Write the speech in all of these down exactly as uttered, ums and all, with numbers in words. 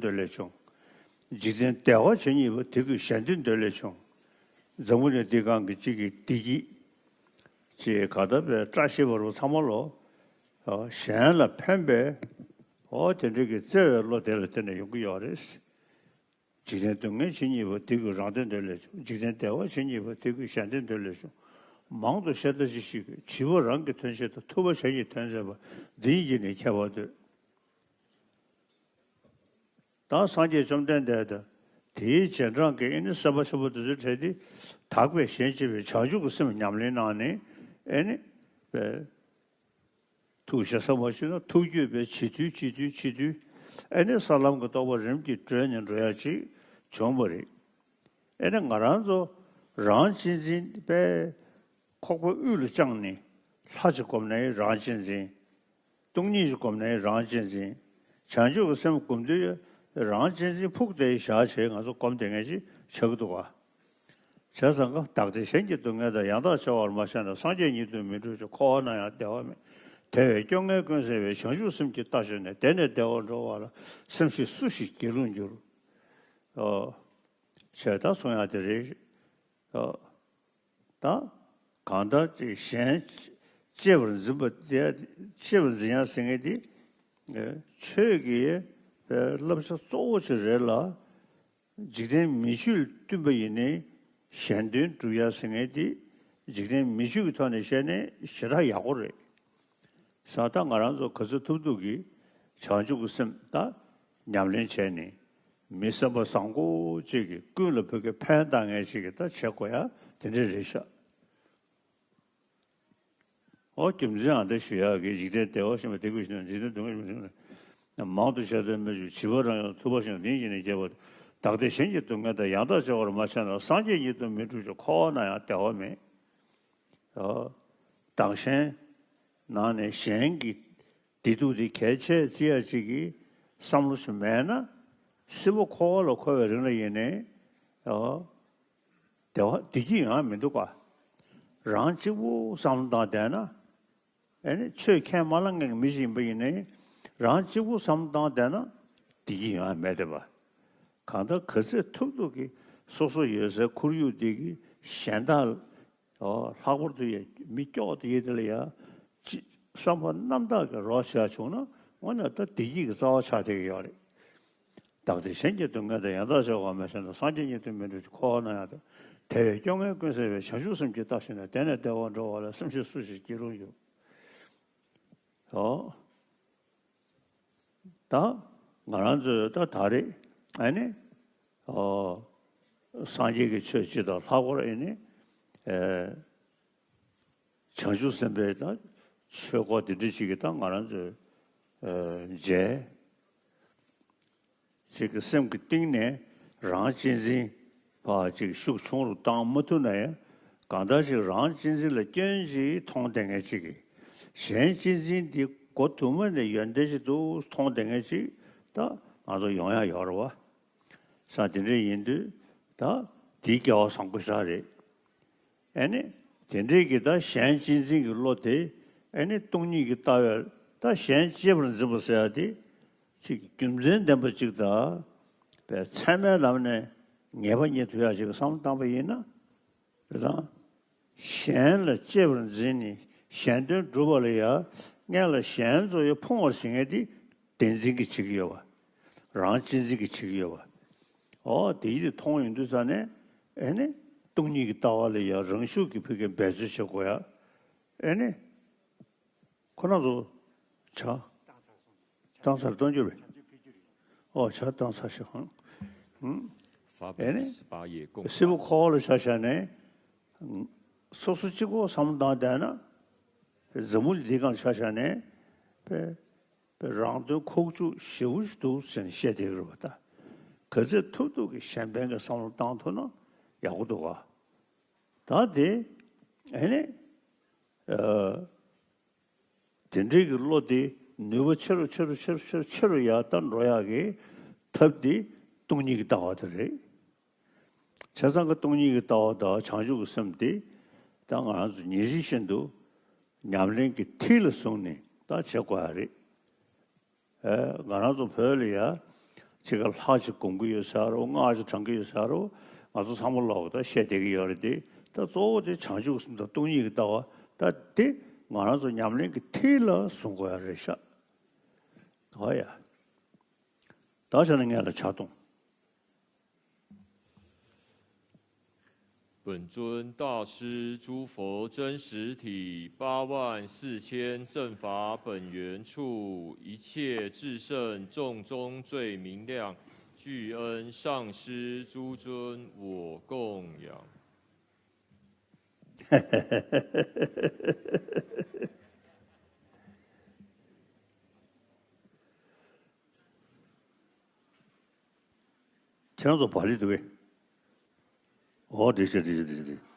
འདོད་ལས་བྱུང་། འཇིག་རྟེན་བདེ་བ་ཇི་སྙེད་པ། དེ་ཀུན་གཞན་དོན་འདོད་ལས་བྱུང་། འཛམ་བུ་གླིང་འདི་སྒང་གི་གཅིག་གི་བདེ་སྐྱིད་ཅེས་ག་ད་པའི་བཀྲ་ཤིས་བར་པོ་ཚང་མ་ལོ། གཞན་ལ་ཕན་པའི་འོ་དེ་འདྲའི་གི་བརྩེ་བའི་བློ་དེ་ལ་བརྟེན་ནས་ཡོང་གི་ཡོད་རེད། འཇིག་རྟེན་སྡུག་བསྔལ་ཇི་སྙེད་པ། དེ་ཀུན་རང་དོན་འདོད་ལས་བྱུང་། འཇིག་རྟེན་བདེ་བ་ཇི་སྙེད་པ། དེ་ཀུན་གཞན་དོན་འདོད་ལས་བྱུང་། མང་དུ་བཤད་ལྟ་ཅི་ཞིག་གིས། བྱིས་པ་རང་གི་དོན་བྱེད་དོ། ཐུབ་པ་གཞན་གྱི་དོན་མཛད་པ། འདི་ཉིད་ཀྱིས་ནི་ཁྱད་པར་འདོད། ད་སངས་རྒྱས་བཅོམ་ལྡན་འདས་དང་དེའི་རྗེས་འབྲང་གི་ཨེ་ནི་སེམས་དཔའ་ཆེན་པོ་དེ་ཚོའི་གྲས་དེ་དག་པའི་ཞེན་བྱེད་པའི་བྱང་ཆུབ་ཀྱི་སེམས་ཉམས་ལེན་གནང་ནས་ཨེ་ནི་པའི་ཐུགས་ཞེ་ས་མ་ཞུས་ན་ཐུགས་རྒྱུད་པའི་བྱེད་དུས་བྱེད་དུས་བྱེད་དུས་ཨེ་ནི་ས་ལམ་གྱི་རྟོགས་པ་རིམ་གྱིས་གྲོལ་ནས་འགྲོ་ཡ་ཅིག་བྱུང་བ་རེད། ཨེ་ནི་ང་རང་ཚོ་རང་གཅེས་འཛིན་པའི་ཁོག་པ་དབུས་ལ་བཅངས་ནས་ལྷ་ཅིག་བསྒོམས་ནའི་རང་གཅེས་འཛིན། སྟོང་ཉིད་ཅིག་བསྒོམས་ནའི་རང་གཅེས་འཛིན། བྱང་ཆུབ་ཀྱི་སེམས་བསྒོམ་དུས་རང་གཅེས་འཛིན་ཕུགས་དེ་བཞག་བྱས་ང་ཚོ་བསྒོམ་བསྡད་མཁན་ཅིག་ཆགས་ཀྱི་འདུག་ག་བྱས་ཙང་ཀ་བདག་བདེ་གཞན་གྱི་སྡུག་བསྔལ་དང་། ཡང་དག་བྱ་བར་མ་བྱས་ན། སངས་རྒྱས་ཉིད་དུ་མི་འགྲུབ་ཅིང་། འཁོར་བ་ན་ཡང་བདེ་བ་མེད། དེ་བས་སྐྱོ་ངལ་ཀུན་སེལ་བའི། བྱང་ཆུབ་སེམས་ཀྱིས་བལྟ་ཞིང་ནི། དེ་ནས་བདེ་བར་འགྲོ་བ་ལ། སེམས་ཤེས་སུ་ཞིག་སྒྱིད་ལུག་འགྱུར། ཨོ། བྱས་ད་གསུང་ཡག་དེ་རེད། ཨོ། ད་གང་ལྟར་ཅིག་གཞན་གཅེས་པར་འཛིན་པ་དེ་གཅེས་པར་འཛིན་ཡག་ཟེར་མཁན་དེ་ཆོས་ཀྱི་བསླབ་བྱ་གཙོ་བོ་ཅིག་རེད་ལ། འཇིག་རྟེན་མི་ཆོས་ལ་བསྟུན་པ་ཡིན་ནའི་གཞན་དོན་སྒྲུབ་ཡག་ཟེར་མཁན་དེ་འཇིག་རྟེན་མི་ཆོས་ཀྱི་ཐོག་ནས་བཤད་ནའི་ཞེ་དྲག་ཡག་པོ་རེད། ས་ད་ང་རང་ཚོ་ག་ཚོད་ཐུབ་ཐུབ་ཀྱིས་བྱང་ཆུབ་ཀྱི་སེམས་ད་ཉམས་ལེན་བྱས་ནས་མི་བསམ་པ་བཟང་པོ་ཅིག་གིས་ཀུན་ལ་བོད་སྐད་ཕན་བཏགས་མཁན་ཅིག་གིས་ད་བྱེད་དགོས་ཡ་དེ་འདྲ་རེད་ཤག་ཨོ་རྒྱུ་མཚན་ཨ་འདྲ་ཞུ་ཡག་གི་འཇིག་རྟེན་བདེ་བ་ཞེན་པ་དེ་ཀུན་ཞེན་ན་འཇིག་རྟེན་སྡུག་བསྔལ་ཞེན་པ་ཞེན་ན་མང་དུ་བཤད་དོན་མི་འཇུག་བྱིས་པ་རང་ཡང་ཐུབ་པ་ཞིག་ལ་འདི་ཉིད་ནི་ཁྱད་པར་བདག་བདེ་གཞན་གྱི་སྡུག་བསྔལ་དང་། ཡང་དག་བྱ་བར་མ་བྱས་ན། སངས་རྒྱས་ཉིད་དུ་མི་འགྲུབ་ཅིང་། འཁོར་བ་ན་ཡང་བདེ་བ་མེད། ཨོ། བདག་གཞན་ནང་ནས་གཞན་གྱི་བདེ་སྡུག་དེ་གལ་ཆེ་བརྩི་ཡ་ཅིག་གི་བསམ་བློ་ཞིག་མེད་ན་སྲིད་པ་འཁོར་བ་ལ་འཁོར་བའི་རིང་ལ་ཡིན་ནའི་ཨོ་བདེ་བ་བདེ་སྐྱིད་ཡོང་ཡ་མི་འདུག་ག་རང་གཅིག་པུ་བསམ་བློ་བཏང་བསྡད་ན་ཨེ་ནི་ཆོས་ཁས་མ་བླངས་མཁན་གྱི་མི་ཞིག་ཡིན་པ་ཡིན་ནའི་རང་གཅིག་པུ་བསམ་བློ་བཏང་བསྡད་ན་བདེ་སྐྱིད་ཡོང་ཡ་མེད་བསྡད་པ། གང་ལྟར་ག་ཚོད་ཐུབ་ཐུབ་ཀྱིས་སོ་སོ་ཡོད་སའི་ཁོར་ཡུག་དེ་གི་གཞན་དག་ཨོ། ལྷག་པར་དུ་ཡ་མི་སྐྱོ་བོ་དེ་ཡི་དེ་ལ་ཡ་ཅི་བསམ་པ་རྣམ་དག་གི་རོགས་བྱས་བྱུང་ན་དངོས་གནས་ད་བདེ་སྐྱིད་ཀྱི་རྩ་བ་ཆགས་བསྡད་ཀྱི་ཡོད་རེད། བདག་བདེ་གཞན་གྱི་སྡུག་བསྔལ་དང་། ཡང་དག་བྱ་བར་མ་བྱས་ན། སངས་རྒྱས་ཉིད་དུ་མི་འགྲུབ་ཅིང་། འཁོར་བ་ན་ཡང་དེ་བས་སྐྱོ་ངལ་ཀུན་སེལ་བའི། བྱང་ཆུབ་སེམས་ཀྱིས་བལྟ་ཞིང་ནི། དེ་ནས་བདེ་བར་འགྲོ་བ་ལ། སེམས་ཤེས་སུ་ཞིག་སྒྱིད་ལུག་འགྱུར། ཨོ། ད་ང་རང་ཚོས་ད་ད་རེས་ཨ་ནི་ཨོ་སངས་རྒྱས་ཀྱི་ཆོས་སྤྱི་དང་ལྷག་པར་ཨ་ནི་ཨེ་བྱང་ཆུབ་སེམས་དཔའི་ད་ཆོས་སྐོར་འདི་འདྲ་ཅིག་གི་ད་ང་རང་ཚོས་ཨེ་མཇལ། ཅིག་གི་སེམས་ཀྱི་གཏིང་ནས་རང་གཅེས་འཛིན་པ་ཅིག་ཤུགས་ཆུང་རུ་བཏང་མ་ཐུབ་ན་ཡང་གང་ལྟར་ཅིག་རང་གཅེས་འཛིན་ལ་སྐྱོན་ཅིག་མཐོང་བསྡད་མཁན་ཅིག་གིས་གཞན་གཅེས་འཛིན་འདི་མགོ་དུ་མ་ནས་ཡོན་ཏན་ཅིག་ཏུ་མཐོང་བསྡད་མཁན་ཅིག་ད་ང་ཚོ་ཡོང་ཡ་ཡོད་རེད་བ། ས་དེ་འདྲ་ཡིན་དུས་ད་འདི་སྐལ་བ་བཟང་པོ་ཞིག་རེད། ཨེ་ནི། དེ་འདྲའི་གི་ད་གཞན་གཅེས་འཛིན་གྱི་བློ་དེ་ཨེ་ནི་སྟོང་ཉིད་ཀྱི་ལྟ་བས་ད་གཞན་གཅེས་པར་འཛིན་པ་ཟེར་ཡ་དེ་ཅིག་རྒྱུ་མཚན་ལྡན་པ་ཅིག་དང་པའི་ཚད་མའི་ལམ་ནས་ངེས་པ་རྙེད་ཐུབ་ཡ་ཅིག་བསམ་བློ་བཏང་པ་ཡིན་ན་རེད་དང་། གཞན་ལ་གཅེས་པར་འཛིན་ནས་གཞན་དོན་སྒྲུབ་པ་ལ་ཡ་སྔོན་ལ་གཞན་ཚོ་ཡ་ཕུང་བར་བྱེད་མཁན་དེ་བདེན་འཛིན་གྱིས་བྱེད་ཀྱི་ཡོད་པ། རང་གཅེས་འཛིན་གྱིས་བྱེད་ཀྱི་ཡོད་པ། ཨོ་དེ་ཡིད་དུ་མཐོང་ཡོང་དུས་ཙ་ནས་ཨེ་ནི་སྟོང་ཉིད་ཀྱི་ལྟ་བ་ལ་ཡང་རང་ཤུགས་ཀྱིས་ཕ་གིར་འབད་རྩོལ་བྱེད་དགོས་ཡ། ཨེ་ནི་ཁོ་རང་ཚོ་བྱ་བཏང་ཚར་གཏོང་རྒྱུ་རེད། ཨོ་བྱ་བཏང་ཚར་ཤག་ཧང་ཧུང་། ཨེ་ནི་སྲིད་པ་འཁོར་བ་ལ་ཆ་བཞག་ནས་སོ་སོ་གཅིག་པོ་བསམ་བློ་བཏང་བསྡད་ན་འཛམ་བུ་གླིང་འདི་སྒང་ཆ་བཞག་ནས་པའི། རང་དོན་ཁུག་ཀྱོག་ཞེ་པོ་ཞིག་འདུག་ཟེར་ནས་བཤད་བསྡད་ཀྱི་རེད་པ་ད། ག་ཚོད་ཐུབ་ཐུབ་ཀྱིས་གཞན་ཕན་གྱི་བསམ་བློ་བཏང་ཐུབ་ན་ཡག་པོ་འདུག་ག་ད་དེ་ཨེ་ནི་ཨ་དེ་འདྲའི་གི་བློ་དེ་ནུས་པ་ཆེ་རུ་ཆེ་རུ་ཆེ་རུ་ཆེ་རུ་ཆེ་རུ་ཡར་ད་འགྲོ་ཡག་གི་ཐབས་དེ་སྟོང་ཉིད་ཀྱི་ལྟ་བ་དེ་རེད། བྱས་ཙང་གི་སྟོང་ཉིད་ཀྱི་ལྟ་བ་དང་བྱང་ཆུབ་ཀྱི་སེམས་དེ་ད་ང་རང་ཚོ་ཉིན་རེ་བཞིན་དུ་ཉམས་ལེན་གྱི་མཐིལ་ལ་བཟུང་ནས་ད་བྱེད་དགོས་ཡ་རེད། ཨེ་ང་རང་ཚོ་བོད་ལ་ཡ་ ཅིག་ག་ལྷ་ཅིག་སྒོམ་གྱི་ཡོད་ཟེར་རོ། སྔགས་ཅིག་བགྲང་གི་ཡོད་ཟེར་རོ། ང་ཚོ་ཚང་མ་ལོག་ད་བཤད་བསྡད་ཀྱི་ཡོད་རེད་དེ། ད་གཙོ་བོ་དེ་བྱང་ཆུབ་སེམས་དང་སྟོང་ཉིད་ཀྱི་ལྟ་བ། ད་དེ་ང་རང་ཚོ་ཉམས་ལེན་གྱི་མཐིལ་ལ་བཟུང་དགོས་ཡ་རེད་ཤག། ཨོ་ཡ། ད་བྱས་ན་ངས་ལ་ཕྱག་སྟོང་།本尊大师诸佛真实体，八万四千正法本源处，一切至圣众中最明亮，具恩上师诸尊，我供养。ཁྱེད་རང་ཚོ་བ་ལི་འདུག་གས། ཨོ་འགྲིག་ཤག་འགྲིག་ཤག་འགྲིག་ཤག་འགྲིག་ཤག་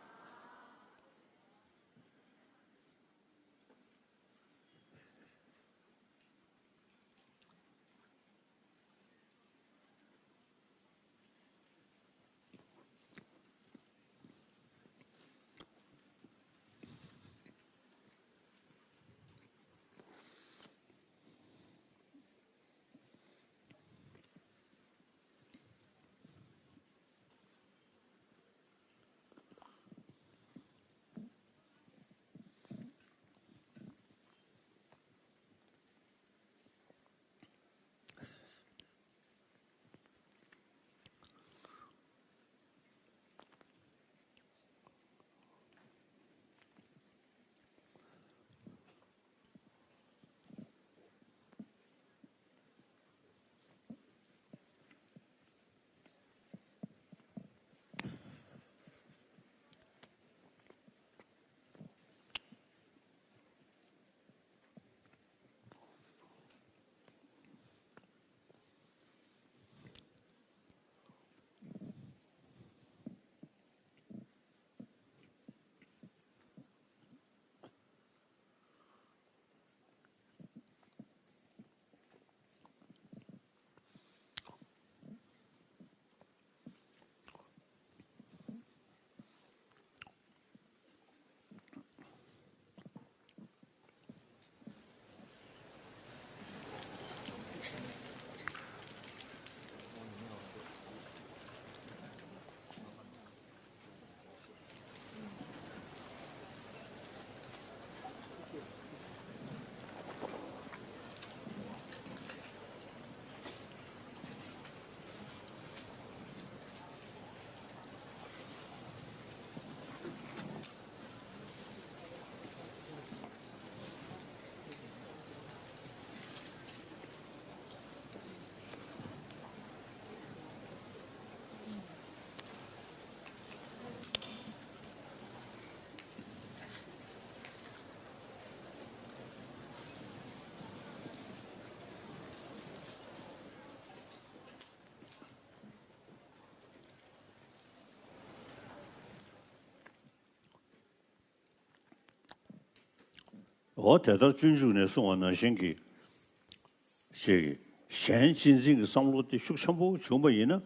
འོ་དེ་ལྟར་སྤྱོད་འཇུག་ནས་གསུངས་པ་ནང་བཞིན་གྱི་ཞིག་གཞན་གཅེས་འཛིན་གྱི་བསམ་བློ་དེ་ཤུགས་ཆེན་པོ་བྱུང་བ་ཡིན་ན།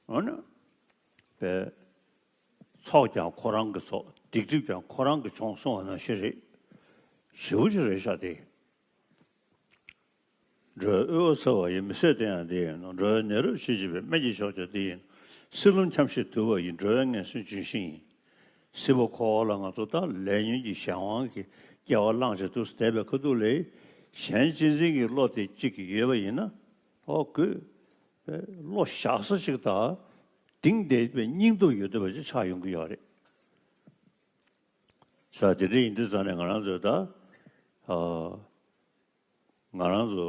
འོ་ན་པའི་ཚོགས་ཀྱང་ཁོ་རང་གི་ཚོགས། སྡིག་སྒྲིབ་ཀྱང་ཁོ་རང་གི་སྦྱོང་གསུངས་པ་ནང་བཞིན་རེད། ཞེ་པོ་ཅིག་རེད་ཤག་དེ། འགྲོ་བའི་དབུལ་བ་སེལ་བ་ཡི། མི་བཟད་བསྟན་ཡང་འདི་ཡིན་ནོ། འགྲོ་བའི་ནད་རབ་ཞི་བྱེད་པའི། སྨན་གྱི་མཆོག་ཀྱང་འདི་ཡིན་ནོ། བསིལ་རླུང་འཁྱམས་ཤིང་དུ་བ་ཡི། འགྲོ་བའི་ངན་སོང་ལྗོན་ཤིང་ཡིན། སྲིད་པ་འཁོར་བ་ལ་ང་ཚོ་ད་ལས་ཉོན་གྱི་གཞན་དབང་གི་སྐྱེ་བ་བླངས་བྱས་འདུག་བསྡད་པའི་ཁ་ཐུག་ལ། གཞན་གཅེས་འཛིན་གྱི་བློ་དེ་གཅིག་གིས་ཡོད་པ་ཡིན་ན། ཨོ་དགོས་པའི་བློ་བཞག་ས་ཅིག་དང་། གདེང་བསྡད་པའི་སྙིང་སྟོབས་ཡོད་བསྡད་པ་ཅིག་ཆགས་ཡོང་གི་ཡོད་རེད། ས་དེ་འདྲ་ཡིན་དུས་ཙང་ནས་ང་རང་ཚོས་ད། ཨ། ང་རང་ཚོ་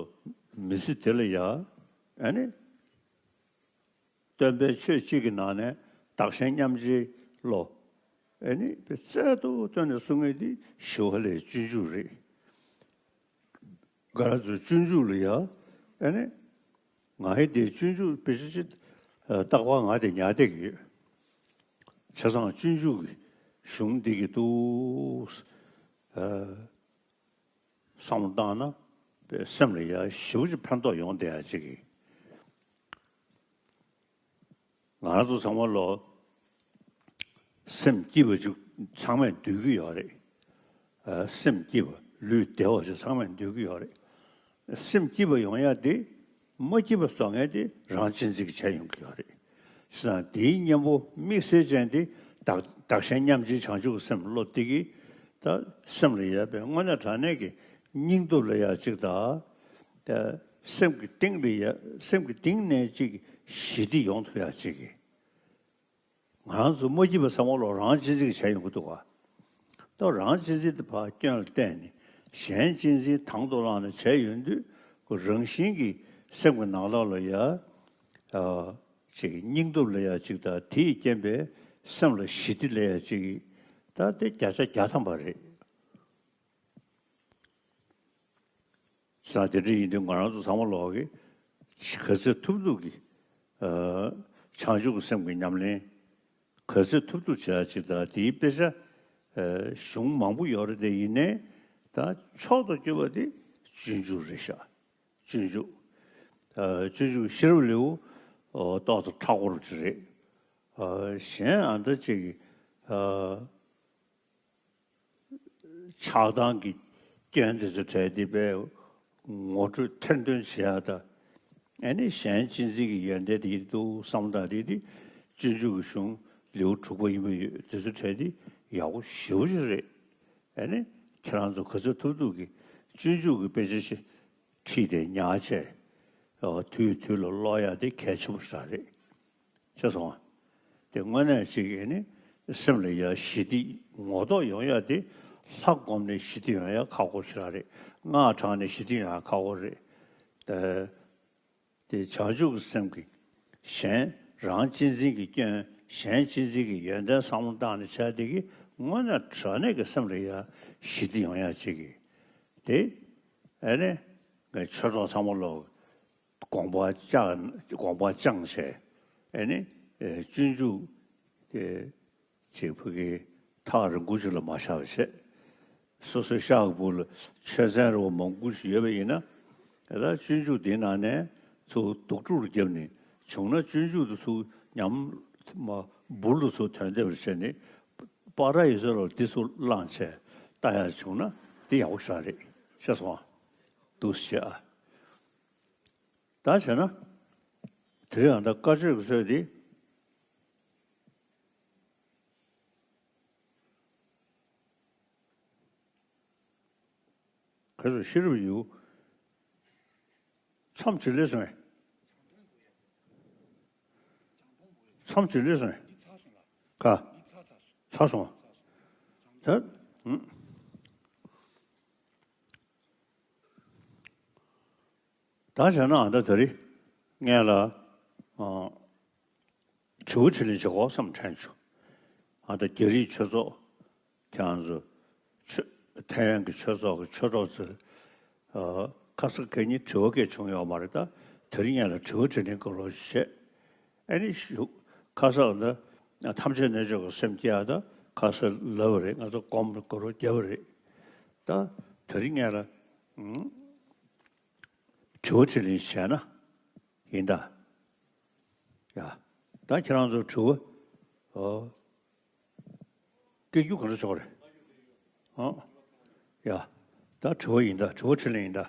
མི་ཚེ་འདི་ལ་ཡ། ཨ་ནི། སྟོན་པའི་ཆོས་གཅིག་གི་ནང་ནས་བདག་གཞན་མཉམ་བརྗེའི་བློ། ཨ་ནི་རྩལ་དུ་བཏོན་ནས་གསུང་མཁན་འདི་ཞི་བ་ལྷའི་སྤྱོད་འཇུག་རེད། ང་རང་ཚོའི་སྤྱོད་འཇུག་ལ་ཡ། ཨ་ནི། ང་ཡི་འདིའི་སྤྱོད་འཇུག་དཔེ་ཆ་ཅིག་རྟག་པར་ང་དེ་ཉར་བསྡད་ཀྱི་ཡོད། བྱས་ཙང་སྤྱོད་འཇུག་གི་གཞུང་འདི་གི་འདུག། ཨ། བསམ་བློ་བཏང་ན་པའི་སེམས་ལ་ཡ་ཞེ་པོ་ཅིག་ཕན་ཐོགས་ཡོང་བསྡད་ཡ་ཅིག་གི། ང་རང་ཚོ་ཚང་མ་ལོ་སེམས་སྐྱིད་པ་ཅིག་ཚང་མས་འདོད་ཀྱི་ཡོད་རེད། ཨ། སེམས་སྐྱིད་པ་ལུས་བདེ་བ་ཅིག་ཚང་མས་འདོད་ཀྱི་ཡོད་རེད། སེམས་སྐྱིད་པ་ཡོང་ཡ་དེ་ མ་སྐྱིད་པ་བཟོ་མཁན་དེ་རང་གཅེས་འཛིན་གྱིས་བྱས་ཡོང་གི་ཡོད་རེད། བྱས་ཙང་དེའི་གཉེན་པོ་དམིགས་བསལ་ཅན་དེ་བདག་བདག་གཞན་མཉམ་བརྗེའི་བྱང་ཆུབ་ཀྱི་སེམས་བློ་དེ་གིས་ད་སེམས་ལ་ཡོད་པའི་དངོས་གནས་དྲང་གནས་ཀྱི་སྙིང་སྟོབས་ལ་ཡ་གཅིག་དང་། ད་སེམས་ཀྱི་གཏིང་ལ་ཡ་སེམས་ཀྱི་གཏིང་ནས་གཅིག་ཞི་བདེ་ཡོང་ཐུབ་ཡ་གཅིག་གི་ང་རང་ཚོ་མ་སྐྱིད་པ་ཚང་མ་ལོག་རང་གཅེས་འཛིན་གྱིས་བྱས་ཡོང་གི་འདུག་ག་ད་རང་གཅེས་འཛིན་དེ་ཕར་སྐྱོན་ལ་བལྟས་ནས་གཞན་གཅེས་འཛིན་དང་དུ་བླངས་ནས་བྱས་ཡོང་དུས་ཁོ་རང་བཞིན་གྱིས་སེམས་ཀྱི་ནང་ལོགས་ལ་ཡ་ཨ་ཅིག་སྙིང་སྟོབས་ལ་ཡ་ཅིག་དང་དེའི་རྐྱེན་པས་སེམས་ལ་ཞི་བདེ་ལ་ཡ་ཅིག་ད་དེ་བརྒྱ་ཆ་བརྒྱ་ཐམ་པ་རེད། ས་དེ་འདྲ་ཡིན་དུས་ང་རང་ཚོ་ཚང་མ་ལོག་གི་ག་ཚོད་ཐུབ་ཐུབ་ཀྱི་ཨ་བྱང་ཆུབ་ཀྱི་སེམས་ཀྱི་ཉམས་ལེན་ག་ཚོད་ཐུབ་ཐུབ་བྱེད་ཡ་ཅིག་དང་དེའི་དཔེ་ཆ་ཨ་གཞུང་མང་པོ་ཡོད་རེད་དེ། ཡིན་ནའི་ད་མཆོག་ཏུ་གྱུར་པ་དེ་སྤྱོད་འཇུག་རེད་ཤག་སྤྱོད་འཇུག་ཨ་སྤྱོད་འཇུག་ཤེས་རབ་ལེའུ་ཨ་ཏོག་ཙམ་མཁྲེགས་པོ་ཅིག་རེད། ཨ་གཞན་ཨ་འདྲ་ཅིག་གི་ཨ། ཆགས་སྡང་གི་སྐྱོན་དེ་ཚོ་བྲལ་ཏེ་པའི་ངོ་སྤྲོད་ཐེར་འདོན་བྱེད་ཡག་དང་། ཨ་ནི་གཞན་གཅེས་འཛིན་གྱི་ཡོན་ཏན་དེ་འདུག་བསམ་སྟངས་དེ་དེ་སྤྱོད་འཇུག་གི་གཞུང་ལེའུ་དྲུག་པ་ཡིན་པ་ཡོད། དེ་ཚོ་བྲལ་ཏེ་ཡག་པོ་ཞེ་པོ་ཅིག་རེད། ཨ་ནི་ཁྱེད་རང་ཚོ་ག་ཚོད་ཐུབ་ཐུབ་ཀྱིས་སྤྱོད་འཇུག་གི་དཔེ་ཆ་ཞིག་ཁྲིད་དེ་ཉར་བྱས། དུས་དུས་ལ་ཀློག་ཡག་དེ་གལ་ཆེན་པོ་ཞིག་རེད། ཤེས་སོང་ང་། དེ་དངོས་གནས་ཅིག་ཨ་ནི་སེམས་ལ་ཡ་ཞི་བདེ་ངོ་ཐོག་ཡོང་ཡ་དེ་ལྷ་བསྒོམས་ནས་ཞི་བདེ་ཡོང་ཡ་ཁག་པོ་ཞིག་རེད། སྔགས་བགྲངས་ནས་ཞི་བདེ་ཡོང་ཡ་ཁག་པོ་རེད། དེ་དེ་བྱང་ཆུབ་ཀྱི་སེམས་ཀྱི་གཞན་རང་གཅེས་འཛིན་གྱི་སྐྱོན། གཞན་གཅེས་འཛིན་གྱི་ཡོན་ཏན་བསམ་བློ་བཏང་ནས་བྱ་དེ་གི་དངོས་གནས་དྲང་གནས་ཀྱི་སེམས་ལ་ཡ་ཞི་བདེ་ཡོང་ཡ་ཅིག་གི་དེ་ཨ་ནི་ཆོས་གྲོགས་ཚང་མ་ལོག་དགོངས་པ་བཅངས་དགོངས་པ་བཅངས་བྱས། ཨ་ནི་སྤྱོད་འཇུག་དེ་ཅིག་ཕ་གི་ཐག་རིང་པོ་ཅིག་ལ་མ་བཞག་པ་བྱས། སོ་སོའི་ཤག་གི་སྦུག་ལ་ཆོས་ཚན་རེ་བ་མང་པོ་ཞིག་ཡོད་པ་ཡིན་ན། ད་སྤྱོད་འཇུག་དེའི་ནང་ནས་ཚུར་རྡོག་ཕྲུག་རུ་བརྒྱབ་ནས་བྱུང་ན་སྤྱོད་འཇུག་དེ་ཚུར་ཉམས་མ་འབུར་དུ་ཚུར་ཐོན་བསྡད་པར་བྱས་ནས་པར་ཡོད་ས་ལ་དེ་ཚུར་བླངས་བྱས་ལྟ་ཡག་བྱུང་ན་དེ་ཡག་པོ་ཞེ་དྲག་རེད། ཤེས་སོང་ང་། འདུག་སེ་བྱས་ཨ། ད་བྱས་ན། དེ་རིང་ཨ་ད་བཀའ་ཆོས་ཀྱི་སྲོལ་འདི། ག་ཚོད་ཤེས་རབ་ཡུལ། མཚམས་ཅིག་སླེབས་སོང་ངས། མཚམས་ཅིག་སླེབས་སོང་ངས། ག་ཚར་སོང་། ད། ད་བྱས་ན་ཨ་ད་དེ་རིང་ངས་ལ་ཨ་དྲི་བ་དྲིས་ལན་བྱེད་དགོས་བསམ་དྲན་བྱུང་། ཨ་ད་རྒྱ་རིགས་ཆོས་ཚོགས་ཁྱེད་རང་ཚོ་ཆོས་ཐའེ་ཝན་གྱི་ཆོས་ཚོགས་ཀྱི་ཆོས་གྲོགས་ཚོས་ཨ་ཁ་སང་ཁ་ཉིན་དྲི་བ་སྐད་བྱུང་ཡོད་མ་རེད། ད་དེ་རིང་ངས་ལ་དྲི་བ་དྲིས་ལན་གང་རོགས་བྱེད། ཨ་ནི་ཞུ། ཁ་སང་ད་ཐམས་ཅད་གནས་མཆོག་གི་སེམས་བསྐྱེད་ཡག་ད་ཁ་སང་ལབ་པ་རེད། ང་ཚོ་སྒོམ་གང་རོགས་བརྒྱབ་པ་རེད། ད་དེ་རིང་ངས་ལ་ཨང་། དྲི་བ་དྲིས་ལན་བྱས་ན་ཡིན་ད། ཡ། ད་ཁྱེད་རང་ཚོ་དྲི་བ། ཨོ། སྐད་སྒྱུར་ག་འདྲ་ཆོག་རེད། ཨོ། ཡ། ད་དྲི་བ་ཡིན་ད། དྲི་བ་དྲིས་ལན་ཡིན་ད།